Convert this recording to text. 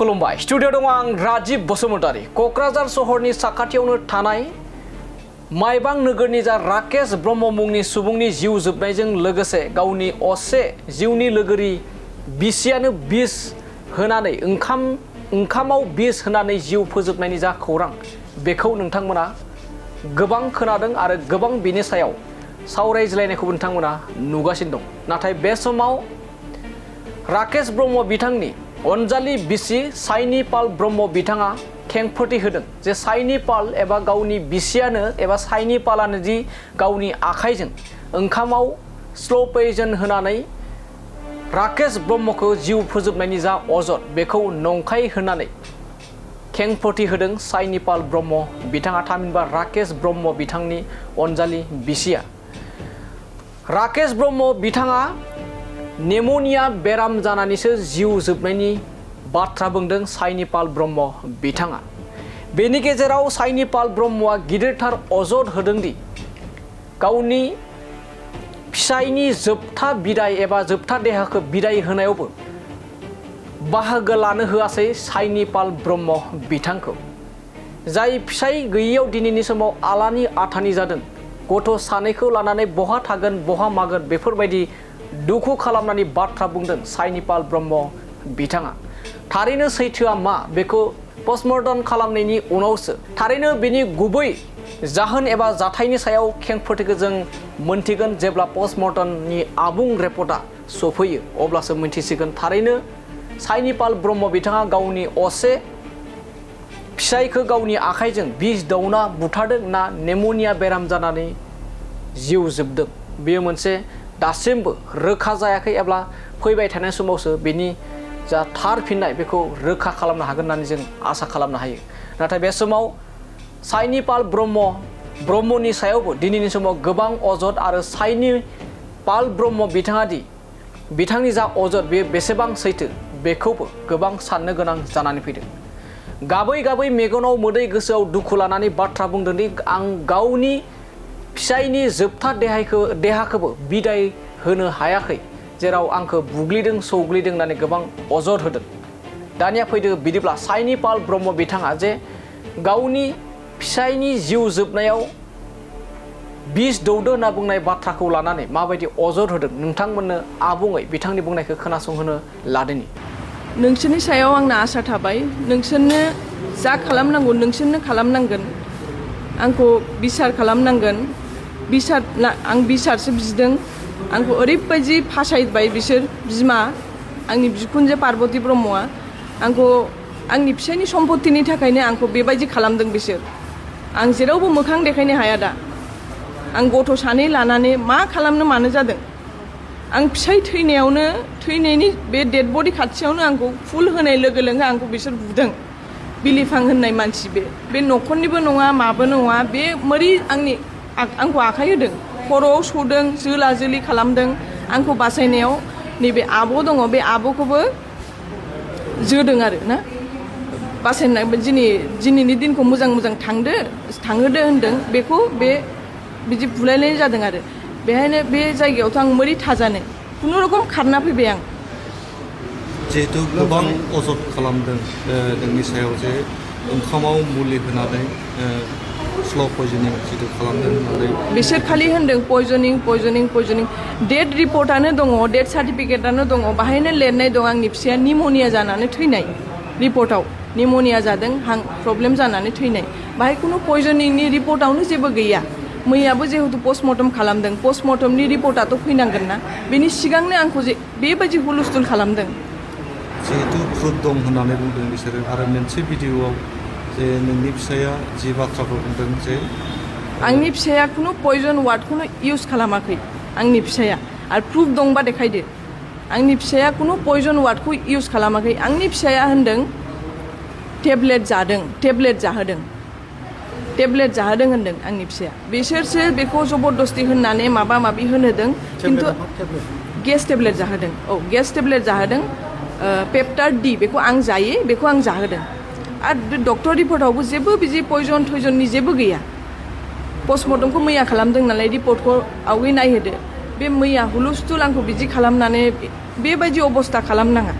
खुलुमबाय स्टुडिअ दङ आं राजीब बसुमतारी कक्राझार सहरनि साखाथियावनो थानाय माइबां नोगोरनि जा राकेश ब्रह्म मुंनि सुबुंनि जिउ जोबनायजों लोगोसे गावनि असे जिउनि लोगोरि बिसियानो बिस होनानै ओंखामाव बिस होनानै जिउ फोजोबनायनि जा खौरां बेखौ नोंथांमोना गोबां खोनादों आरो गोबां बेनि सायाव सावरायज्लायनायखौ नोंथांमोना नुगासिनो दं नाथाय बे समाव राकेश ब्रह्म बिथांनि अनजालि बिसि साइनि पाल ब्रह्म बिथाङा खेंफोरथि होदों जे साइनि पाल एबा गावनि बिसियानो एबा साइनि पालानो दि गावनि आखाइजों ओंखामाव स्लो पयजन होनानै राकेश ब्रह्मखौ जिउ फोजोबनायनि जा अजद बेखौ नंखाय होनानै खेंफोरथि होदों साइनि पाल ब्रह्म बिथाङा थामहिनबा राकेश ब्रह्म बिथांनि अनजालि बिसिया राकेश ब्रह्म बिथाङा नेम'निया बेराम जानानैसो जिउ जोबनायनि बाथ्रा बुंदों साइनि पाल ब्रह्म बिथाङा बेनि गेजेराव साइनि पाल ब्रह्मआ गिदिरथार अजद होदों दि गावनि फिसायनि जोबथा बिदाय एबा जोबथा देहाखौ बिदाय होनायावबो बाहागो लानो होआसै साइनि पाल ब्रह्म बिथांखौ जाय फिसाय गैयैयाव दिनैनि समाव आलानि आथानि जादों गथ' सानैखौ लानानै बहा थागोन बहा मागोन बेफोरबायदि दुखु खालामनानै बाथ्रा बुंदों साइनि पाल ब्रह्म बिथाङा थारैनो सैथोआ मा बेखौ पस्टमर्टम खालामनायनि उनावसो थारैनो बेनि गुबै जाहोन एबा जाथायनि सायाव खेंफोरथिखौ जों मोनथिगोन जेब्ला पस्टमर्टमनि आबुं रिपर्टआ सफैयो अब्लासो मोनथिसिगोन थारैनो साइनि पाल ब्रह्म बिथाङा गावनि असे फिसायखौ गावनि आखाइजों बिस दौना बुथारदों ना नेम'निया बेराम जानानै जिउ जोबदों बेयो मोनसे दासिमबो रोखा जायाखै एबा फैबाय थानाय समावसो बेनि जा थार फिननाय बेखौ रोखा खालामनो हागोन होननानै जों आसा खालामनो हायो नाथाय बे समाव साइनि पाल ब्रह्मनि सायावबो दिनैनि समाव गोबां अजद आरो साइनि पाल ब्रह्म बिथाङा दि बिथांनि जा अजद बे बेसेबां सैथो बेखौबो गोबां साननो गोनां जानानै फैदों गाबै गाबै मेगनाव मोदै गोसोआव दुखु लानानै बाथ्रा बुंदों दि आं गावनि फिसायनि जोबथा देहाखौबो बिदाय होनो हायाखै जेराव आंखौ बुग्लिदों सौग्लिदों होननानै गोबां अजद होदों दानिया फैदो बिदिब्ला साइनि पाल ब्रह्म बिथाङा जे गावनि फिसायनि जिउ जोबनायाव बिस दौदो होनना बुंनाय बाथ्राखौ लानानै माबायदि अजद होदों नोंथांमोननो आबुङै बिथांनि बुंनायखौ खोनासंहोनो लादोनि नोंसोरनि सायाव आंना आसा थाबाय नोंसोरनो जा खालामनांगौ नोंसोरनो खालामनांगोन आंखौ बिसार खालामनांगोन आं बिसारसो बिदों आंखौ ओरैबायदि फासायबाय बिसोर बिमा आंनि बिखुनजो पार्बती ब्रह्मआ आंखौ आंनि फिसायनि सम्पतिनि थाखायनो आंखौ बेबायदि खालामदों बिसोर आं जेरावबो मोखां देखायनो हाया दा आं गथ' सानै लानानै मा खालामनो मानो जादों आं फिसाय थैनायनि बे डेड बडि खाथियावनो आंखौ फुल होनाय लोगो लोगो आंखौ बिसोर बुदों बिलिफां होननाय मानसि बे न'खरनिबो नङा माबो नङा बे मोरै आंखौ आखाइ होदों खर'आव सौदों जोला जोलि खालामदों आंखौ बासायनायाव नैबे आब' दङ बे आब'खौबो जोदों आरो ना बासायनाय दिनैनि दिनखौ मोजां थांहोदो होनदों बेखौ बिदि बुलायनाय जादों आरो बेहायनो बे जायगायावथ' आं मोरै थाजानो खुनुरकम खारना फैबाय आं जिहेतु गोबां अजद खालामदों नोंनि सायाव जे ओंखामाव मुलि होनानै स्ल' पयजनिं जितु खालामदों होननानै बिसोर खालि होनदों पयजनिं डेट रिपर्टआनो दङ डेट सार्टिफिकेटआनो दङ बाहायनो लिरनाय दं आंनि फिसाया निम'निया जानानै थैनाय रिपर्टआव निम'निया जादों हां प्रब्लेम जानानै थैनाय बाहाय खुनु पयजनिंनि रिपर्टआवनो जेबो गैया मैयाबो जिहेतु पस्टमर्टम खालामदों पस्टमर्टमनि रिपर्टआथ' फैनांगोन ना बेनि सिगांनो आंखौ जे बेबायदि हुलुस्थुल खालामदों जिहेतु प्रुफ दं होननानै बुंदों बिसोरो आरो मोनसे भिडिअ'आव जे नोंनि फिसाया जि बाथ्राखौ बुंदों जे आंनि फिसाया खुनु पयजन वार्डखौनो इउज खालामाखै आंनि फिसाया आरो प्रुफ दंबा देखायदो आंनि फिसाया खुनु पयजन वार्डखौ इउज खालामाखै आंनि फिसाया होनदों टेब्लेट जाहोदों होनदों आंनि फिसाया बिसोरसो बेखौ जबरदस्ति होननानै माबा माबि होनहोदों खिन्थु गेस टेब्लेट जाहोदों पेप्टार डि बेखौ आं जायो बेखौ आं जाहोदों आरो डक्टर रिपर्टआवबो जेबो बिदि पयजन थयजननि जेबो गैया पस्टमर्टमखौ मैया खालामदों नालाय रिपर्टखौ आवगै नायहोदो बे मैया हुलुस्थुल आंखौ बिदि खालामनानै बेबायदि अबस्था खालामनाङा